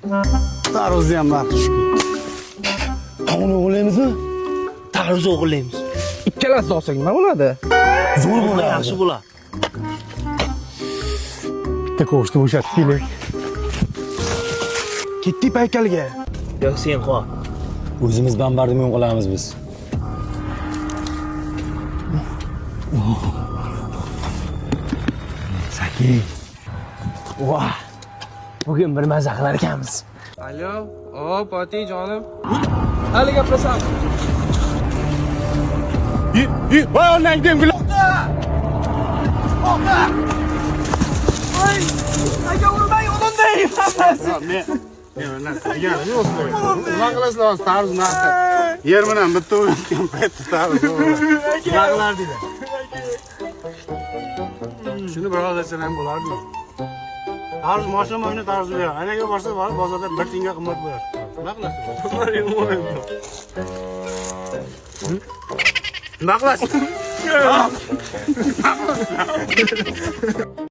Tarvuzni ham narxi tushib ketdi. Qovun o'g'irlaymizmi? Tarvuz o'g'irlaymiz. Ikkalasini olsak nima bo'ladi? Zo'r bo'ladi. Yaxshi bo'ladi. Bitta ko'shni bo'shatib keling. Ketdik paykalga. Yo'q, sen qol. O'zimiz bombardimon qilamiz biz. Sakin. Voh. Bugun bir maza qilar ekanmiz. Alo, o Pati jonim. Hali gaplashamiz. Voy onangdan gul. Nima qilasizlar hozir tarvuz narxi? Yer bilan bitta o'tgan paytda tarvuz. Nima qilardinglar? Shuni bir oz ham bo'lardi. Tarvuz mashina mashina tarvuz beradi. Anaga borsa borib bozorda 1 tiyinga qimmat bo'ladi. Nima qilasiz? Nima qilasiz?